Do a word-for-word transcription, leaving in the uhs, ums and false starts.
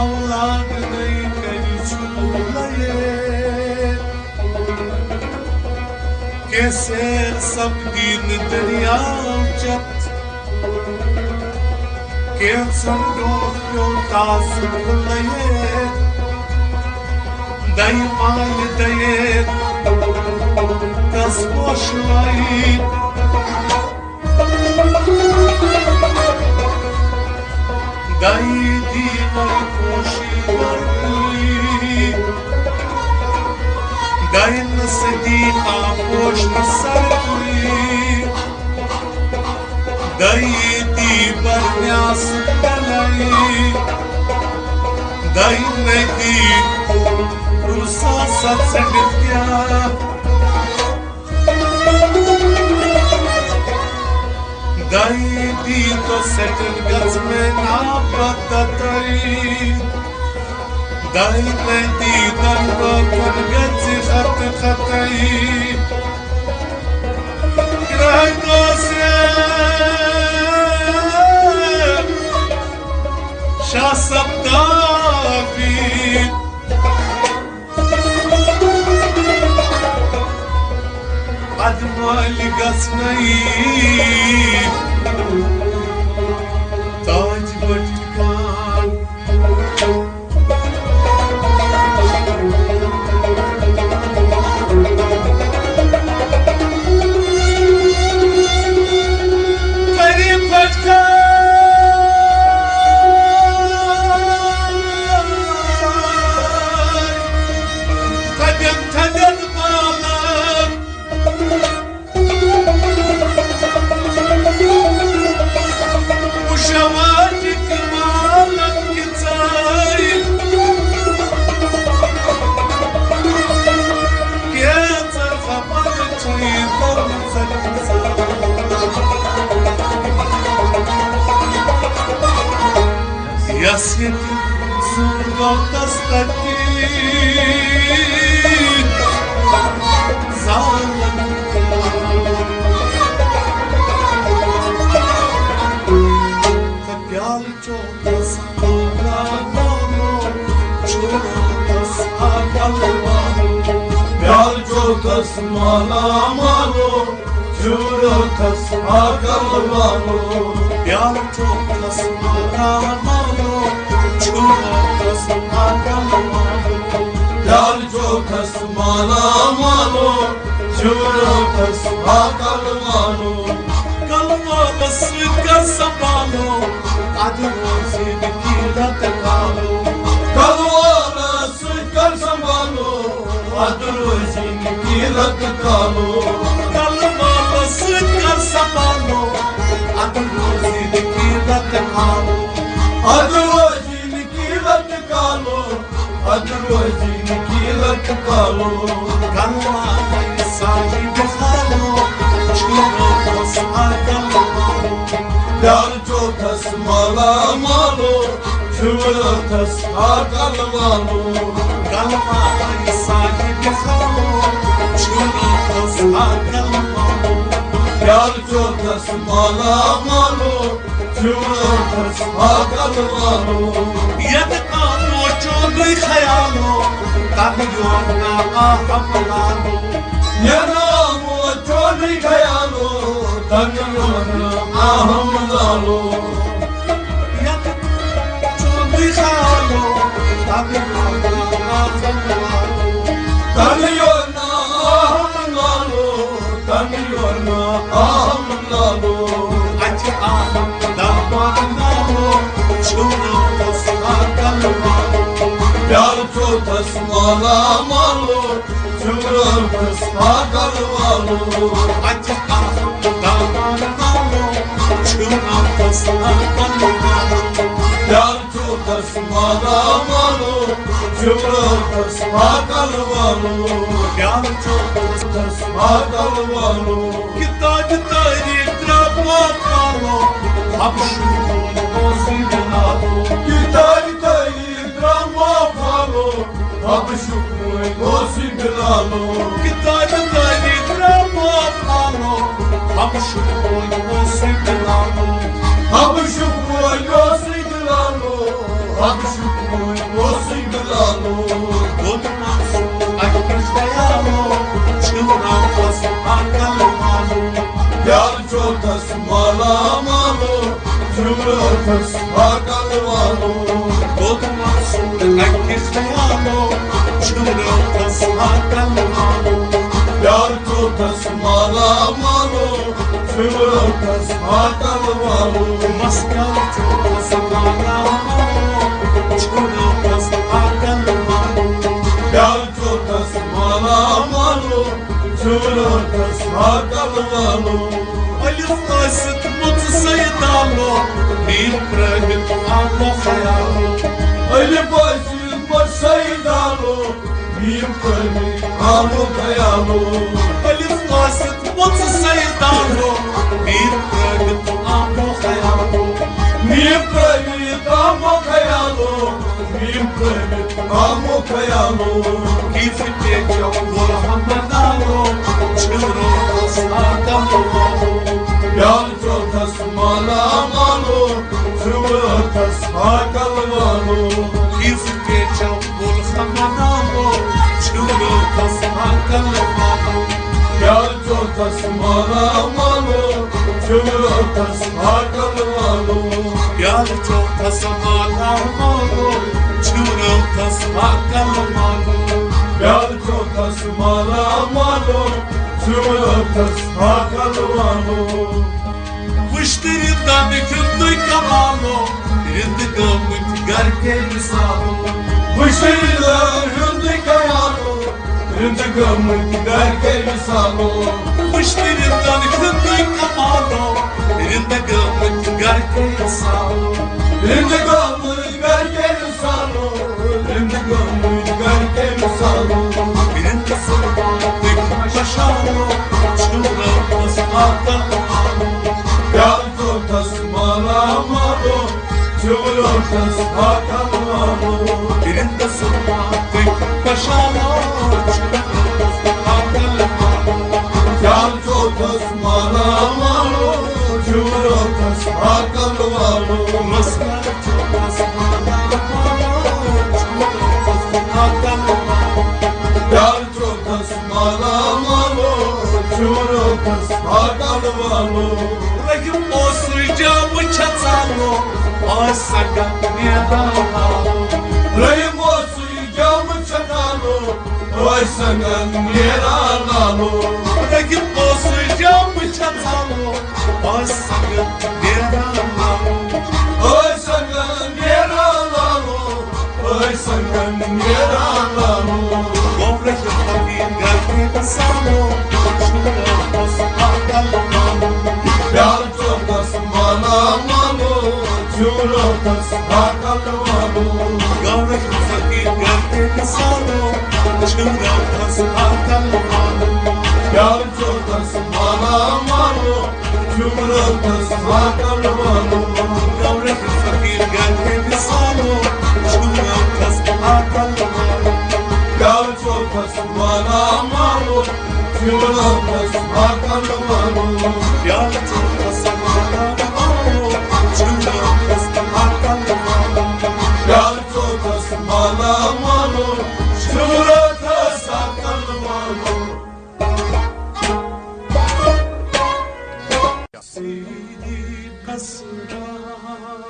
اولاد نٔے کٔرۍ چھُ لَیے۔ کینٛژھے سپدی نہٕ دٔریاو چٮ۪تھ۔ کینٛژھن ڈوٹھ پیوٚو تازٕ لَیے۔ دَیہِ مالہِ دَیے کس پوشہٕ وَیہِ۔ دَیہِ دی وَیہِ پوشی گرمی۔ دَینَس دی آپوش نہٕ سردی۔ دَیہِ دی برنیاس تَلَے۔ دَینَے دی رُسا سا ژٔٹِتھ کیٛاہ۔ دَیہِ دی تو سٮ۪ٹھن گژھ مےٚ ناپتہ تَے۔ دَیہِ نَے دی تَن لوکَن گژھِ خط خطے۔ گرٛہہ گوسے شاہ سپدابی۔ ادٕ مٲلۍ گژھنَے تاج بٔٹھۍ کان۔ غریب بٔٹھۍ کان۔ تھدٮ۪ن تھدٮ۪ن بالن وُچھو آز کمالن کِژھے۔ کینٛژن خبر چھُے تٔمۍ سٕنٛدِ یس ییٚتہِ زُو گوٚو تس تتی زالن۔ تہٕ پیالہٕ چوکس مالا مالو، چھُ راتس آ کلوالو۔ پیالہٕ چوکس مالا مالو، چھُ راتس آ کلوالو۔ پیالہٕ چوکس مالا مالو، چھُ راتس آ کلوالو۔ پیالہٕ چوکس مالا مالو، چھُ راتس آ کلوالو۔ کلوالس سۭتۍ کر سنبھالو، ادٕ روزِ نہٕ کینٛہہ رتہٕ کالو۔ کلوالس سۭتۍ کر سنبھالو، ادٕ روزِ نہٕ کینٛہہ رتہٕ کالو۔ کلوالس سۭتۍ کر سنبھالو، ادٕ روزِ نہٕ کینٛہہ رتہٕ کالو۔ ادٕ روزِ نہٕ کینٛہہ رتہٕ کالو، ادٕ روزِ نہٕ کینٛہہ رتہٕ کالو۔ کلوالے صاحب خانو، چھُ راتس آ کلوالو۔ پیالہٕ چوکس مالا مالو، چھُ راتس آ کلوالو۔ کلوالے صاحب خانو، چھُ راتس آ کلوالو۔ پیالہٕ چوکس مالا مالو، چھُ راتس آ کلوالو۔ یتہٕ آمو چونُے خیالو، تنہٕ یور نا آ ہملالو۔ یتہٕ آمو چونُے خیالو، تنہٕ یور نا آ ہملالو۔ یتہٕ چونُے خیالو، تنہٕ یور نا آ ہملالو۔ تنہٕ یور نا آ ہملالو۔ تنہٕ یور نا آ ہملالو۔ اَتہِ آ ہمدامان نالو، چھُ راتس آ کلوالو۔ پیالہٕ چوکس مالا مالو، چھُ راتس آ کلوالو۔ اَتہِ آ ہمدامان نالو، چھُ راتس آ کلوالو۔ پیالہٕ چوکس مالا مالو، چھُ راتس آ کلوالو۔ پیالہٕ چوکس آ کلوالو۔ کتابہِ تٲریٖخ درٛاو پاک کالو، حبشُک ووٚن اوسُے بِلالو۔ کتابہِ تٲریٖخ درٛاو پاک کالو، حبشُک ووٚن اوسُے بِلالو۔ کتابہِ تٲریٖخ درٛاو پاک کالو، حبشُک ووٚن اوسُے بِلالو۔ حبشُک ووٚن اوسُے بِلالو، حبشُک ووٚن یار چوتھس مالا مالو، چُھ رٲتھس ہاکل والو۔ کوٚت وَسُن اَکہِ خیالو، چُھ رٲتھس ہاکل والو۔ یار چوتھس مالا مالو، چُھ رٲتھس ہاکل والو۔ مَس کر چوتھس مالا مالو، چُھ رٲتھس ہاکل والو۔ یار چوتھس مالا مالو، چُھ رٲتھس ہاکل والو۔ الف ٲسِتھ مُژ سیدالو، میٖم پرٛٲوِتھ آمو خیالو۔ الف ٲسِتھ مُژ سیدالو، میٖم پرٛٲوِتھ آمو خیالو۔ الف ٲسِتھ مُژ سیدالو، میٖم پرٛٲوِتھ آمو خیالو۔ میٖم پرٛٲوِتھ آمو خیالو۔ میٖم پرٛٲوِتھ آمو خیالو۔ کیف پیچو گُل ہمدالو، چُھ رٲتھس ہاکل والو۔ یار چوتھس مالا مالو، چُھ رٲتھس ہاکل والو۔ کیف پیچو گُل ہمدالو، چُھ رٲتھس ہاکل والو۔ یار چوتھس مالا مالو، چُھ رٲتھس ہاکل والو۔ یار چوتھس مالا مالو، چُھ رٲتھس ہاکل والو۔ یار چوتھس مالا مالو، چُھ رٲتھس ہاکل والو۔ وُچھ تہٕ رِندن ہُنٛدُے کمالو، رِندٕ گٲمٕتۍ گرکے مثالو۔ وُچھ تہٕ رِندن ہُنٛدُے کمالو، رِندٕ گٲمٕتۍ گرکے مثالو۔ وُچھ تہٕ رِندن ہُنٛدُے کمالو، رِندٕ گٲمٕتۍ گرکے مثالو۔ رِندٕ گٲمٕتۍ گرکے مثالو، رِندٕ گٲمٕتۍ گرکے مثالو۔ رِندٕ سُرماتٕکۍ مشالو، چُھ رٲتھس ہاکل والو۔ یار چوتھس مالا مالو، چُھ رٲتھس ہاکل والو۔ رِندٕ سُرماتٕکۍ مشالو، چُھ رٲتھس ہاکل والو۔ یار چوتھس مالا مالو، چُھ رٲتھس ہاکل والو۔ مَس کر چوتھس مالا مالو، چُھ رٲتھس ہاکل والو۔ یار چوتھس مالا مالو، چُھ رٲتھس ہاکل والو۔ رحیم اوسُے جامہٕ چھژانو، آز سنگت نیران لالو۔ رحیم اوسُے جامہٕ چھژانو، آز سنگت نیران لالو۔ رحیم اوسُے جامہٕ چھژانو، آز سنگت نیران لالو۔ آز سنگت نیران لالو۔ ٲے سنگن نیران لالو۔ گوٚو رٔچھِتھ فقیٖر گرٕ تہِ سالو، شُکر اوس اکھ لالو۔ پیالہٕ چوکس مالا مالو، شُکر اوس اکھ لالو۔ گوٚو رٔچھِتھ فقیٖر گرٕ تہِ سالو، شُکر اوس اکھ لالو۔ پیالہٕ چوکس مالا مالو، شُکر اوس اکھ لالو۔ گوٚو رٔچھِتھ فقیٖر گرٕ تہِ سالو، شُکر اوس اکھ لالو۔ پیالہٕ چوکس مالا مالو، شُکر اوس اکھ لالو۔ پیالہٕ چوکس مالا مالو، شُکر اوس اکھ لالو۔ پیالہٕ چوکس مالا مالو، شُکر اوس اکھ لالو۔ سیدی قصرا۔